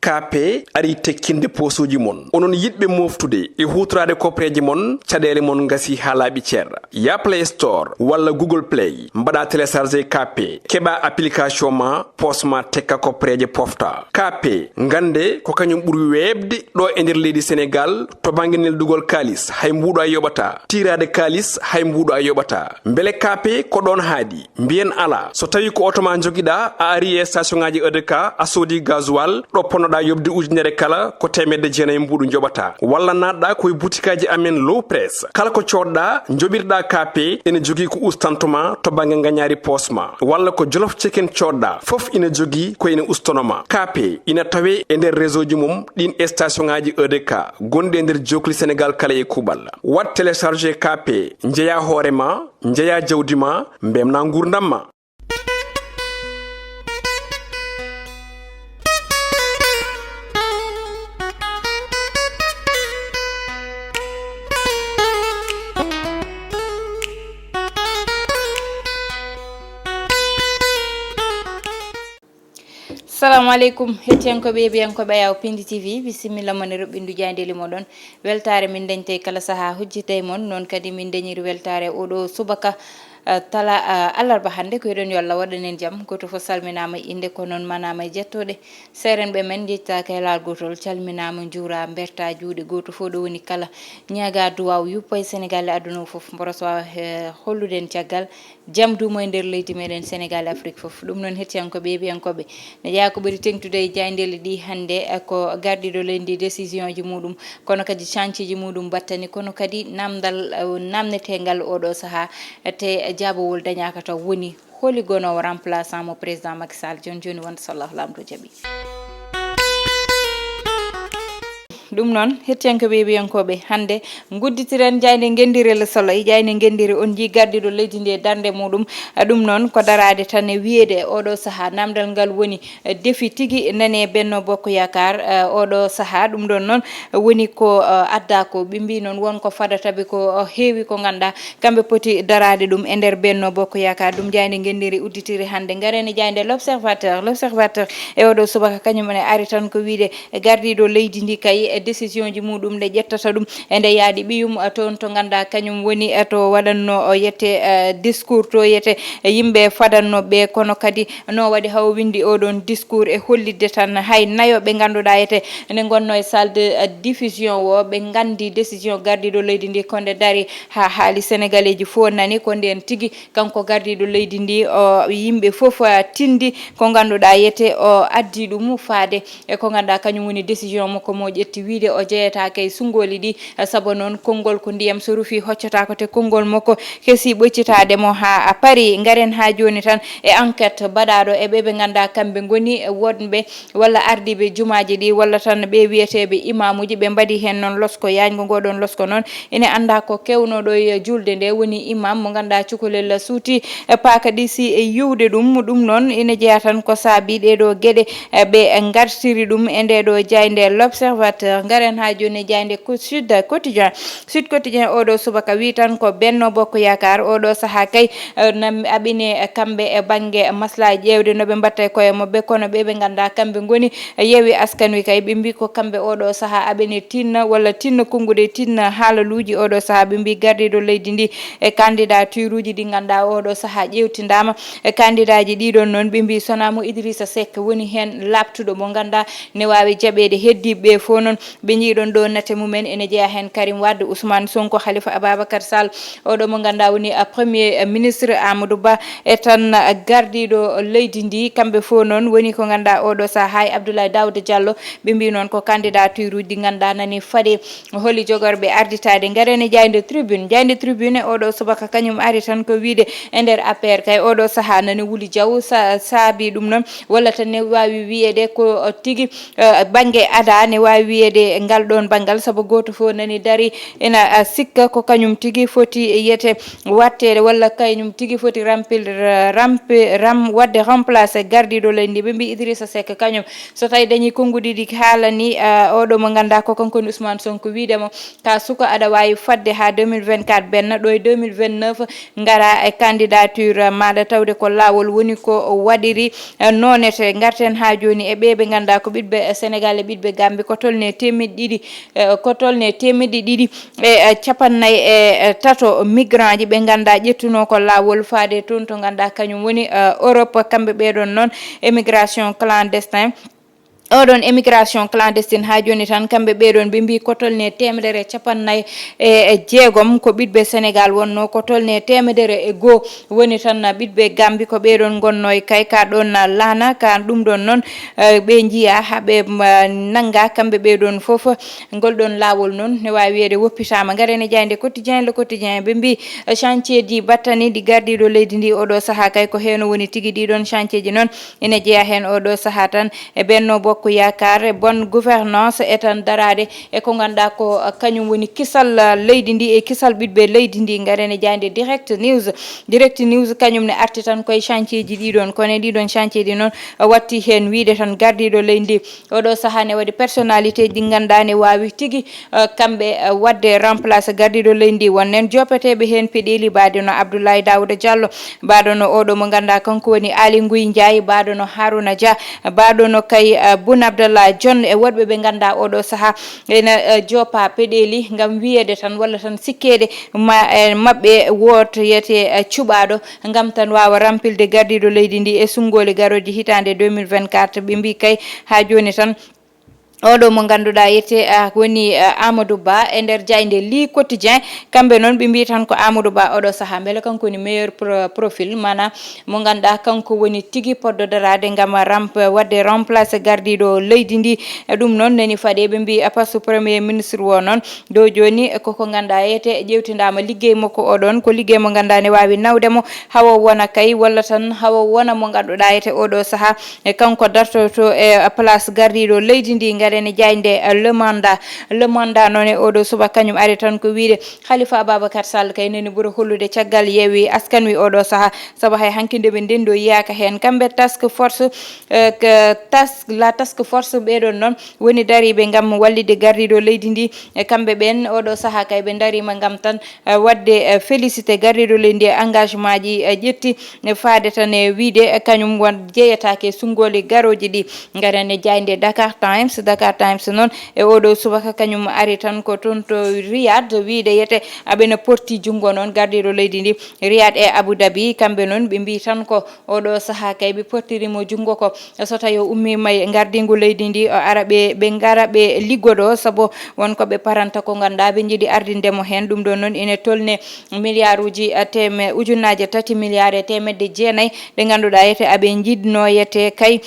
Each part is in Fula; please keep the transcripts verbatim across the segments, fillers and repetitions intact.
K P ari tekkinde poosuuji mon. Onon yiɗɓe mooftude e huutoraade koppereeje mon, caɗeele mon ngasi haa laaɓi cer. Ya Play Store walla Google Play, mbaɗa télécharger K P, keɓa application ma, poos ma tekka koppereeje pofta. K P, ngannde ko kañum ɓuri weeɓde ɗo e nder leydi Senegaal to bannge neldugol kaalis, hay mbuuɗo a yoɓataa. Tiiraade kaalis, hay mbuuɗo a yoɓataa. Mbele K P ko ɗoon haaɗi? Mbiyen alaa. So tawii ko oto ma njogiɗaa, a ari e station ŋaaji E D K, a soodi gasoil, ɗo ponnoɗaa yoɓde ujunere kala, ko teemedde jeenayi mbuuɗu njoɓataa. Walla naatɗaa ko e butikaaji amen Low Press. Kala ko coodɗaa, njoɓirɗaa K P, ene jogii ko ustanto ma to bannge ngañaari poos ma. Walla ko Jolof Chicken coodɗaa, fof ina jogii ko ene ustono ma. K P ina tawee e nder réseau ji mum ɗiin e station ŋaaji E D K gonɗi e nder jookli Senegaal kala e kuuɓal. Waɗ télécharger K P, njeyaa hoore ma, njeyaa jawdi ma, mbemnaa nguurndam ma. Salamu aleykum, hettiyankooɓe, yeeɓiyankooɓe Ayaw Pindi T V, bisimilla mon e roɓɓindu jaayndeeli moɗon. Weltaare min dañta e kala sahaa hujjita e mon, noon kadi min dañiri weltaare oɗo subaka, eh, tala, eh, alarba hannde. Ko eɗon yo Allah waɗan en jam. Gooto fof salminaama e innde, ko noon manaama e jettooɗe. Seerenɓe men njettaaka e laal gootol, calminaama, njuuraa, mbertaa juuɗe, gooto fof ɗo woni kala. Ñaagaa duwaaw yuppa e Senegaal e aduna o fof, mboros waawa, eh, hollude en caggal jam duumo e nder leydi meɗen Senegaal e Afrik fof. Ɗum noon, hettiyankooɓe, yeeɓiyankooɓe, ne jeyaa ko ɓuri teŋtude e jaayndeeli ɗi hannde, eh, ko gardiiɗo leydi ndi décision ji muɗum, kono kadi chantier ji muɗum battani, kono kadi namdal, eh, namneteengal oɗo sahaa, eh, te jaabawol dañaaka taw woni holi gonoowo remplaçant mo président Macky Sall. Jooni jooni wonde so Allah laamɗo jaɓi. Ɗum noon, hettiyankooɓe, yeeɓiyankooɓe, hannde ngudditiren jaaynde ngenndire Le Soleil, jaaynde ngenndire on njii gardiiɗo leydi ndi e darnde muɗum. Ɗum noon ko daraade tan e wiyeede oɗo sahaa namdal ngal woni, eh, defi tigi nane Benno Bokk Yaakaar, eh, oɗo sahaa. Ɗum ɗon noon woni ko, eh, addaa ko. Ɓe mbii noon won ko fadata ɓe ko, eh, heewi ko ngannduɗaa kamɓe poti daraade ɗum e nder Benno Bokk Yaakaar. Ɗum jaaynde ngenndire udditiri hannde. Ngaren e jaaynde L'Observateur. L'Observateur e oɗo subaka kañum ene ari tan ko wiide e gardiiɗo leydi ndi kay e décision ji muɗum nde ƴettata ɗum e nde yaadi ɓiyum, eh, toon to ngannduɗaa kañum woni, eh, to waɗanno o yette, eh, discours to yette, eh, yimɓe fadanno ɓe, kono kadi no waɗi haw windi oɗon discours e hollitde tan hay nayo ɓe ngannduɗaa yette ene ngonno e salle de, eh, diffusion o, ɓe nganndi décision gardiiɗo leydi ndi ko nde dari haa haali Senegaleeji fof nani ko ndeen tigi kanko gardiiɗo leydi ndi, o yimɓe fof, ah, tindi ko ngannduɗaa yette o addi ɗum faade e ko ngannduɗaa kañum woni décision makko mo ƴetti wiide o jeyataake e sunngooli ɗi, eh, sabu noon konngol ko ndiyam so rufii hoccataa ko te konngol makko hesi ɓoccitaade mo haa a pari. Ngaren haa jooni tan e enquête baɗaaɗo e ɓe ɓe ngannduɗaa kamɓe ngoni wonɓe walla ardiiɓe jumaaji ɗi walla tan ɓe wiyeteeɓe imaamuuji ɓe mbaɗi heen noon losko yaajngo. Ngoɗon losko noon ene anndaa ko kewnooɗo e juulde nde woni imaam mo ngannduɗaa cukalel suuti e paaka ɗi si e yiwde ɗum. Ɗum noon ene jeyaa tan ko saabii ɗee ɗoo geɗe, eh, ɓe ngartiri ɗum e ndee ɗoo jaaynde L'Observateur. Ngaren haa jooni e jaaynde ko Sud Quotidien. Sud Quotidien oɗo subaka wii tan ko Benno Bokk Yaakaar oɗo sahaa kay, eh, nam aɓine, eh, kamɓe e bannge maslaa ƴeewde no ɓe mbatta e koye maɓɓe, kono ɓe ɓe ngannduɗaa kamɓe ngoni, eh, Yewwi Askan Wi kay ɓe mbii ko kamɓe oɗo sahaa aɓene tinna walla tinna konnguɗi e tinna haalaluuji oɗo sahaa. Ɓe mbii gardiiɗo leydi ndi e candidature uji ɗi ngannduɗaa oɗo sahaa ƴeewtindaama. E candidat ji ɗiɗon noon ɓe mbii sonaa mo Idrissa Seck woni heen laaɓtuɗo mo ngannduɗaa ne waawi jaɓeede heddiiɓe ɓe fof noon. Ɓe njiiɗon ɗo nate mumen ene jeyaa heen Karim Wade, Ousmane Sonko, Khalifa Ababacar Sall, oɗo mo ngannduɗaa woni, ah, premier, ah, ministre Amadou Ba, e tan, ah, gardiiɗo leydi ndi. Kamɓe fof noon woni ko ngannduɗaa oɗo sahaa hay Abdoulaye Daouda Diallo, ɓe mbii noon ko candidature uji ɗi ngannduɗaa nani faɗe. Holi jogorɓe arditaade? Ngaren e jaaynde Tribune. Jaaynde Tribune e oɗo subaka kañum ari tan ko wiide e nder A P R kay oɗo sahaa nani Wuli Jaw sa-, saabii ɗum noon, walla tan ne waawi wiyeede ko, uh, tigi, uh, bannge adaa ne waawi wiyeede de ngal ɗoon banngal, sabu gooto fof nani dari ina, ah, sikka ko kañum tigi foti yete watteede, walla kañum tigi foti rampil-, rampi-, ram-, waɗde remplacé gardiiɗo leydi ndi. Ɓe mbi Idrissa Seck kañum, so tawi dañi konnguɗi ɗi haalani, ah, oɗo mo ngannduɗaa ko kanko woni Ousmane Sonko, wiide mo, ka suka, aɗa waawi fadde haa deux mille vingt-quatre ɓenna, ɗo e deux mille vingt-neuf ngara e candidature maɗa, tawde ko laawol woni ko waɗiri. Eh, noonete, ngarten haa jooni e ɓe ɓe ngannduɗaa ko ɓiɗɓe Senegal e ɓiɗɓe Gambi, ko tolne teemeɗɗe ɗiɗi, eh, ko tolne teemeɗɗe ɗiɗi e, eh, capannay e, eh, tato migrant ji ɓe ngannduɗaa ƴettunoo ko laawol faade toon to ngannduɗaa kañum woni, eh, Europe. Kamɓe ɓee ɗoon noon, émigration clandestine, oɗon émigration clandestine haa jooni tan, kamɓe ɓee ɗoon ɓe mbii ko tolne teemedere e capannay e, e jeegom ko ɓiɗɓe Senegal wonnoo, ko tolne teemedere e goo woni tan ɓiɗɓe Gambi, ko ɓee ɗoon ngonnoo e kay ka ɗoon laana ka. Ɗum ɗoon noon, eh, ɓe njiyaa haa ɓe, ma, nanngaa kamɓe ɓee ɗoon fof. Ngol ɗoon laawol noon ne waawi wiyeede woppitaama. Ngaren e jaaynde Quotidien, Le Quotidien, ɓe mbii, eh, chantier ji battani ɗi gardiiɗo leydi ndi oɗo sahaa kay ko heen o woni tigi. Ɗii ɗoon chantier ji noon ina jeyaa heen oɗo sahaa tan e Benno Bokk Yaakaar, e bonne gouvernance, e tan daraade e ko ngannduɗaa ko, uh, kañum woni kisal, uh, leydi ndi e kisal ɓiɗɓe leydi ndi. Ngaren e jaaynde Direct News. Direct News kañum ne arti tan koye chantier ji ɗii ɗoon, kono e ɗii ɗoon chantier ji noon, uh, watti heen wiide tan gardiiɗo leydi ndi oɗo sahaa ne waɗi personnalité ji ɗi ngannduɗaa ne waawi tigi, uh, kamɓe, uh, waɗde remplace gardiiɗo leydi ndi. Wonnen joppeteeɓe heen peɗeeli, mbaɗo no Abdoulaye Daouda Diallo, mbaɗo no oɗo mo ngannduɗaa kanko woni Aly Ngouille Ndiaye, mbaɗo no Harouna Dia, mbaɗo no kay, eh, Boun Abdallah Dionne e woɗɓe ɓe ngannduɗaa oɗo sahaa ena, eh, joppa peɗeeli ngam wiyeede tan walla tan sikkeede ma, eh, maɓɓe wooto yete, eh, cuɓaaɗo ngam tan waawa rampilde gardiiɗo leydi ndi e sunngooli garooji hitaande deux mille vingt-quatre. Ɓe mbii kay haa jooni tan oɗo mo ngannduɗaa yette, ah, woni, ah, Amadou Ba e nder jaaynde Le Quotidien. Kamɓe noon ɓe mbii tan ko Amadou Ba oɗo sahaa, mbele kanko woni meilleur pro-, profil, maanaam mo ngannduɗaa kanko woni tigi poɗɗo daraade ngam ramp-, waɗde remplace gardiiɗo leydi ndi. E ɗum noon nani faɗe, ɓe mbii, ah, poste premier ministre o noon, ɗo jooni, e koko ngannduɗaa yete ƴeewtindaama liggey makko o ɗoon, ko liggey mo ngannduɗaa ne waawi nawde mo, hawo wona kay, walla tan hawo wona mo ngannduɗaa yete oɗo sahaa, e kanko dartoto e place gardiiɗo leydi ndi. Ngaren e jaaynde, eh, Le Mandat. Le Mandat noon e oɗo suba kañum ari tan ko wiide Khalifa Ababacar Sall kay nani ɓuri hollude caggal Yewwi Askan Wi oɗo sahaa, sabu hay hanki nde ɓe ndenndo yiyaaka heen. Kamɓe task force, eh, ke tas-, la task force ɓeɗon noon woni dariiɓe ngam wallitde gardiiɗo leydi ndi. E kamɓe ɓeen, oɗo sahaa kay, ɓe ndariima ngam tan, eh, waɗde, eh, félicité gardiiɗo leydi ndi e engagement ji, eh, ƴetti, eh, faade tan e wiyde, eh, kañum won jeyetaake e sunngooli garooji ɗi. Ngaren e jaaynde Dakar Times. Dakar Times noon e oɗo subaka kañum ari tan ko toon to Riyad, wiyde yete aɓena porti junngo noon gardiiɗo leydi ndi. Riyad e Abu Dhabi, kamɓe noon ɓe mbii tan ko oɗo sahaa kay ɓe portiri mo junngo ko so tawi o ummiima e ngardiingu leydi ndi, o ara ɓe, ɓe ngara ɓe liggodo, sabu won ko ɓe paranta ko ngannduɗaa ɓe njiɗi ardinde mo heen. Ɗum ɗo noon ene tolne milliard uji, eh, teme-, ujunnaaje tati milliard e teemedde jeenayi ɗe ngannduɗaa yete aɓe njiɗno yete kay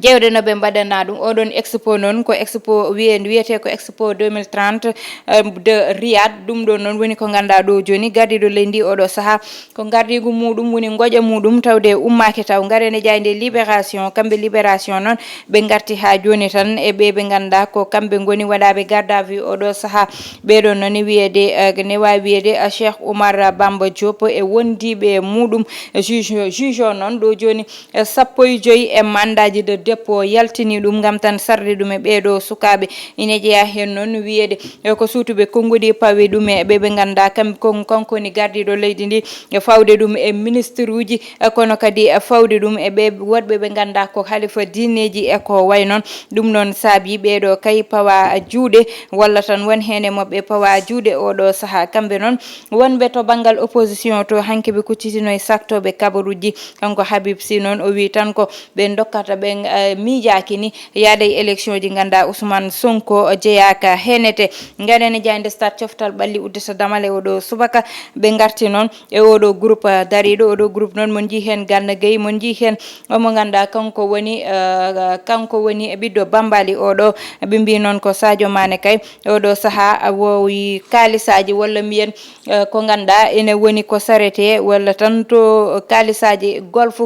jewde no ɓe mbaɗana ɗum. Oɗon expo noon ko expo wiye-, wiyetee ko Expo deux mille trente, eh, de Riyad. Ɗum ɗo noon woni ko ngannduɗaa ɗo jooni gardiiɗo leydi ndi oɗo sahaa ko ngardiigu muɗum woni ngoƴa muɗum tawde ummaaki taw. Ngaren e jaaynde Libération, kamɓe Libération noon ɓe ngarti haa jooni tan e ɓe ɓe ngannduɗaa ko kamɓe ngoni waɗaaɓe garde à vue oɗo sahaa. Ɓeɗo noon ne wiyeede, eh, ne waawi wiyeede, eh, Cheikh Oumar Bamba Diop e wondiiɓe muɗum, eh, juge, juge o noon ɗo jooni, eh, sappo e joy e mandaaji de dépôt yaltini ɗum ngam tan sarde ɗum e ɓeeɗo sukaaɓe. Ine jeyaa heen noon wiyeede, eh, ko suutuɓe konnguɗi pawi ɗum e ɓe ɓe ngannduɗaa kam-, kon-, kanko woni gardiiɗo leydi ndi, e fawde ɗum e ministre uji, e kono kadi e fawde ɗum e ɓe woɗɓe ɓe ngannduɗaa ko halifa diineeji e ko wayi noon. Ɗum noon saabii ɓeeɗo kay pawa juuɗe, walla tan won heen e maɓɓe pawa juuɗe oɗo sahaa. Kamɓe noon wonɓe to banngal opposition to, hanki ɓe kuccitino e saktooɓe kabaruuji. Kanko Habib Sy noon o wii tan ko ɓe dokkata ɓe, eh, miijaaki ni yaada e élection ji, ngannduɗaa Ousmane Sonko jeyaaka heenete. Ngaren e jaaynde Stade, coftal ɓalli uddata damal e oɗo subaka. Ɓe ngarti noon e oɗo groupe, eh, dariiɗo. Oɗo groupe noon mon njii heen Gana Gueye, mon njii heen omo ngannduɗaa kanko woni, eh, kanko woni ɓiɗɗo Bambali oɗo. Ɓe mbii noon ko Sadio Mané kay oɗo sahaa a woowi kaalisaaji walla mbiyen, eh, ko ngannduɗaa ene woni ko sarete walla tan to kaalisaaji golf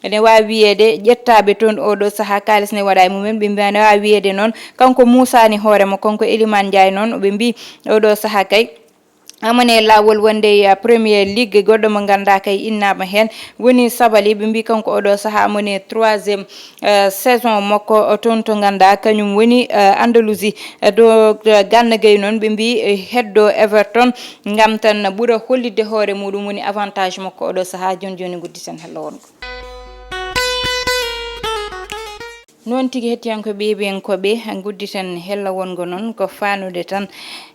ene waawi wiyeede ƴettaaɓe toon oɗo Saha kaalis ne waɗa e mumen, ɓe mbiya ne waawi wiyeede noon kanko muusaani hoore mo, kanko Elimane Ndiaye noon, ɓe mbi oɗo saha kay amane laawol wonde e Premier League, goɗɗo mo ngannduɗaa kay innaama heen woni Sabali, ɓe mbi kanko oɗo saha amane troisième, eh, saison makko toon to ngannduɗaa kañum woni, eh, Andalousie, eh, do, eh, Gana Gueye noon ɓe mbi, eh, heddo Everton ngam tan ɓura hollitde hoore muɗum woni avantage makko oɗo saha. Jooni jooni ngudditen hello wongo. Noon tigi, hettiyankooɓe, yeeɓiyankooɓe, ngudditen hella wongo noon ko faanude tan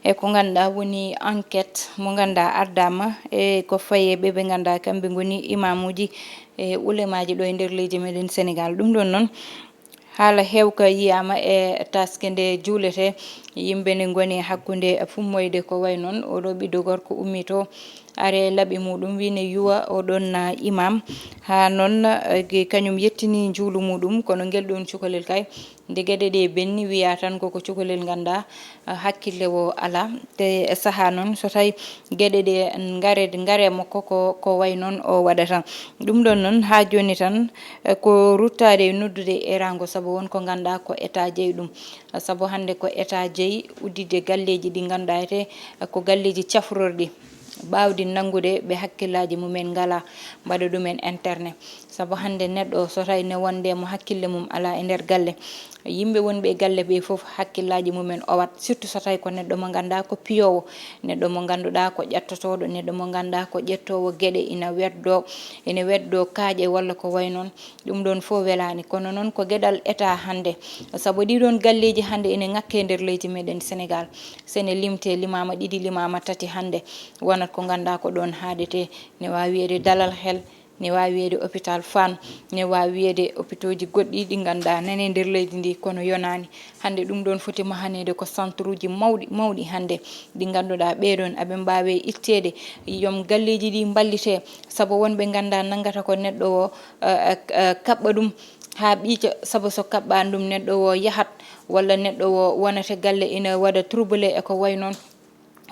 e ko ngannduɗaa woni enquête mo ngannduɗaa ardaama e ko fayi e ɓe ɓe ngannduɗaa kamɓe ngoni imaamuuji e ulemaaji ɗo e nder leydi meɗen Senegaal. Ɗum ɗoon noon, haala heewka yiyaama e taske nde juuletee, yimɓe ne ngoni e hakkunde fummoyde ko wayi noon oɗo ɓiɗɗo gorko ummitoo are laɓi muɗum, wi ne yuwa o ɗon, ah, imam. Haa noon, eh, gi-, kañum yettini njuulu muɗum, kono ngel ɗoon cukalel kay, nde geɗe ɗe benni, wiya tan koko cukalel ngannduɗaa, ah, hakkille o alaa. Te sahaa noon, so tawi geɗe ɗe ngare, ngare mo koko, ko way noon o waɗata. Ɗum ɗoon noon, haa jooni tan, eh, ko ruttaade e noddude e eeraango, sabu won ko ngannduɗaa ko état jeyi ɗum. Sabu hannde ko état jeyi udditde galleeji ɗi ngannduɗaa ete ko galleeji cafrorɗi, baawɗi nanngude ɓe hakkillaaji mumen ngalaa, mbaɗa ɗumen interne. Sabu hannde neɗɗo o, so tawi ne wonde mo hakkille mum alaa e nder galle, yimɓe wonɓe e galle ɓe fof hakkillaaji mumen owat, surtout so tawi ko neɗɗo mo ngannduɗaa ko piyoowo, neɗɗo mo ngannduɗaa ko ƴattotooɗo, neɗɗo mo ngannduɗaa ko ƴettoowo geɗe, ina weddoo, ina weddoo kaaƴe walla ko way noon. Ɗum ɗoon fof welaani, kono noon ko geɗal état hannde, sabu ɗii ɗoon galleeji hannde ene ŋakke e nder leydi meɗen Senegaal. So ene limtee, limaama ɗiɗi, limaama tati hannde, wonat ko ngannduɗaa ko ɗoon haaɗetee. Ne waawi wiyeede Dalal Hel, ne waawi wiyeede hôpital Fann, ne waawi wiyeede hôpitauxji goɗɗi ɗi ngannduɗaa nana e nder leydi ndi, kono yonaani. Hannde ɗum ɗoon foti mahaneede ko centre uji mawɗi, mawɗi hannde, ɗi ngannduɗaa ɓee ɗoon aɓe mbaawe itteede. Yom galleeji ɗi mballitee, sabu wonɓe ngannduɗaa nanngata ko neɗɗo o, eh, eh, eh, kaɓɓa ɗum haa ɓiica, sabu so kaɓɓaani ɗum neɗɗo o yahat, walla neɗɗo o wonata galle ina waɗa trouble e ko way noon.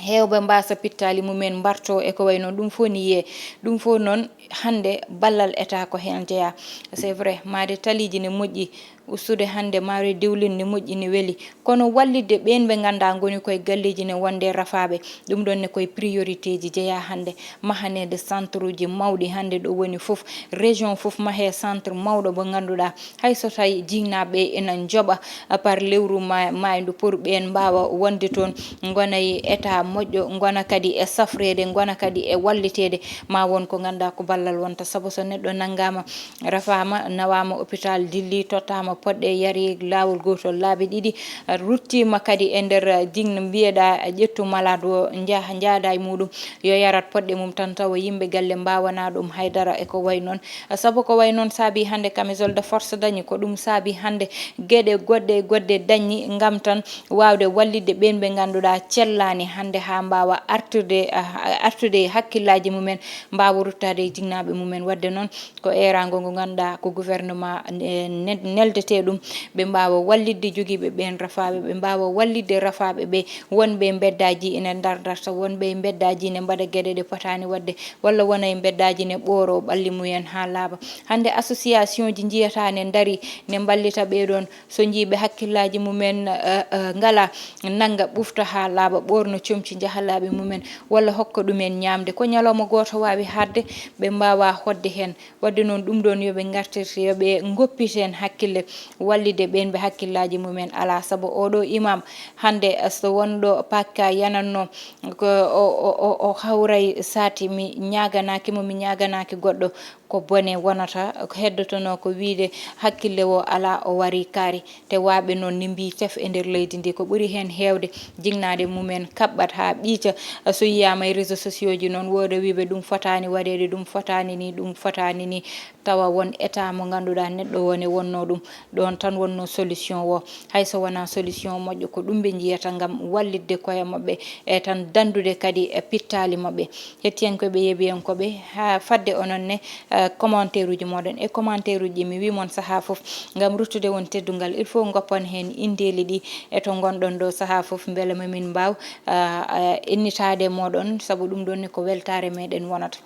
Heewɓe mbaasa pittaali mumen mbartoo e ko way noon. Ɗum fof ni yiyee. Ɗum fof noon hannde ballal état ko heen jeyaa. C'est vrai, maade taliiji ne moƴƴi, ustude hannde maaro e diwlin ne moƴƴi, ne weli. Kono wallitde ɓeen ɓe ngannduɗaa ngoni koye galleeji ne wonde rafaaɓe, ɗum ɗoon ne koye priorité ji jeyaa hannde. Mahaneede centre uji mawɗi hannde ɗo woni fof, région fof mahee centre mawɗo mo ngannduɗaa, hay so tawi jinnaaɓe ɓe ina njoɓa, ah, par lewru ma-, maayndu pour ɓeen mbaawa wonde toon, ngona e état moƴƴo, ngona kadi e safreede, ngona kadi e walliteede, ma won ko ngannduɗaa ko ballal wonta. Sabu so neɗɗo nanngaama, rafaama, nawaama hôpital Dilli, tottaama poɗɗe, yari laawol gootol laabi ɗiɗi, ruttiima kadi e nder, ah, jinnaa mbiyeɗaa, ah, ƴettu malade o, njah-, njaada e muɗum, yo yarat poɗɗe mum tan, tawa yimɓe galle mbaawanaa ɗum haydara e ko way noon. Sabu ko way noon saabi hannde camisole de force dañi, ko ɗum saabi hannde geɗe goɗɗe e goɗɗe dañi ngam tan waawde wallitde ɓeen ɓe ngannduɗaa cellaani hannde haa mbaawa artude, ah, artude e hakkillaaji mumen, mbaawa ruttaade e jinnaaɓe mumen. Waɗde noon ko eeraango ngo ngannduɗaa ko gouvernement, eh, ne-, neldetee ɗum, ɓe mbaawa wallitde jogiiɓe ɓeen rafaaɓe, ɓe mbaawa wallitde rafaaɓe ɓe wonɓe e mbeddaaji ina ndar-, ndarta, wonɓe e mbeddaaji ina mbaɗa geɗe ɗe potaani waɗde, walla wona e mbeddaaji ne ɓooroo ɓalli mumen haa laaɓa. Hannde association ji njiyataa ne ndarii, ne mballita ɓee ɗoon, so njii ɓe hakkillaaji mumen, eh, eh, ngalaa, nannga ɓufta haa laaɓa, ɓoorna comci, njaha laabi mumen, walla hokka ɗumen ñaamde. Ko ñalawma gooto waawi haaɗde, ɓe mbaawaa hoɗde heen. Waɗde noon, ɗum ɗoon yo ɓe ngartir, yo ɓe ngoppit heen hakkille, wallitde ɓeen ɓe hakkillaaji mumen alaa. Sabu oɗo imam hannde, so wonɗo pakka yanatnoo, ko o, o, o, o hawray saati, mi ñaaganaaki mo, mi ñaaganaaki goɗɗo, ko bone wonata, ko heddotonoo ko wiyde hakkille o alaa, o warii kaari. Te waaɓe noon ne mbiyi tef e nder leydi ndi, ko ɓuri heen heewde jinnaade mumen kaɓɓat haa ɓiica. So yiyaama e réseaux sociaux ji noon, wooda wiyɓe ɗum fotaani waɗeede, ɗum fotaani ni, ɗum fotaani ni. Tawa won état mo ngannduɗaa neɗɗo o ne wonnoo ɗum. Ɗoon tan wonnoo solution o. Hay so wonaa solution moƴƴo, ko ɗum ɓe njiyata ngam wallitde koye maɓɓe e tan danndude kadi e pittaali maɓɓe. Hettiyankooɓe, yeeɓiyankooɓe, haa fadde onon ne, eh, commentaire uji mooɗon e commentaire uji ɗi mi wii mon sahaa fof, ngam ruttude won teddungal, il faut ngoppon heen inndeeli ɗi e to ngonɗon ɗo sahaa fof, mbele ma min mbaaw, eh, eh, innitaade mooɗon, sabu ɗum ɗoon ne ko weltaare meɗen wonata.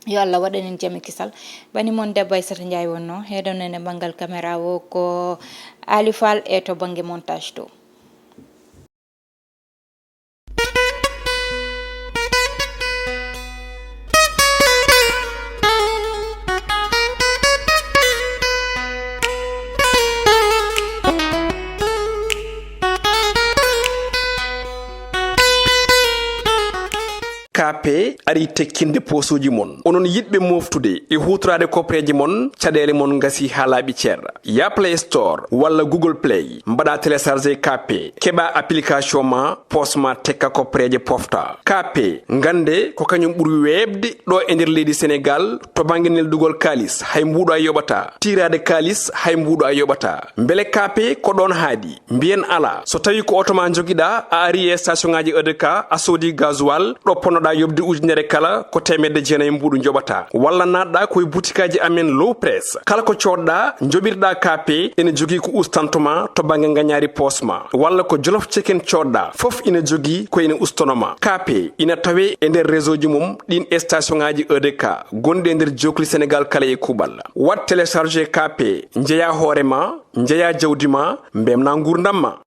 Yo Allah waɗan en jam e kisal. Bani mon debbo Aissata Ndiaye wonno, heɗon en e banngal caméra o ko Ali Fall e to bannge montage to. Kaape ari tekkinde poosuuji mon. Onon yiɗɓe moftude e huutoraade kopreeje mon, caɗeele mon ngasi haa laaɓi cer. Ya Play Store walla Google Play, mbaɗa télécharger Kaape, keɓa application ma, poos ma tekka kopreeje pofta. Kaape, ngannde ko kañum ɓuri weeɓde ɗo e nder leydi Senegaal to bannge neldugol kaalis, hay mbuuɗo a yoɓata. Tiiraade kaalis, hay mbuuɗo a yoɓata. Mbele Kaape ko ɗoon haaɗi? Mbiyen alaa. So tawii ko oto ma njogiɗaa, a ari e station ŋaaji E D K, a soodi gasoil, ɗo ponnoɗaa yoɓde ujunere kala, ko teemedde jeenayi mbuuɗu njoɓataa. Walla naatɗaa ko e butikaaji amen Low Press. Kala ko coodɗaa, njoɓirɗaa Kaape, ene jogii ko ustantoo ma to bannge ngañaari poos ma. Walla ko Jolof Chicken coodɗaa, fof ina jogii ko ina ustanoo ma. Kaape ina tawee e nder réseau ji mum ɗiin station ŋaaji E D K gonɗi e nder jookli Senegaal kala e kuuɓal. Waɗ télécharger Kaape, njeyaa hoore ma, njeyaa jawdi ma, mbeltinaa nguurndam ma.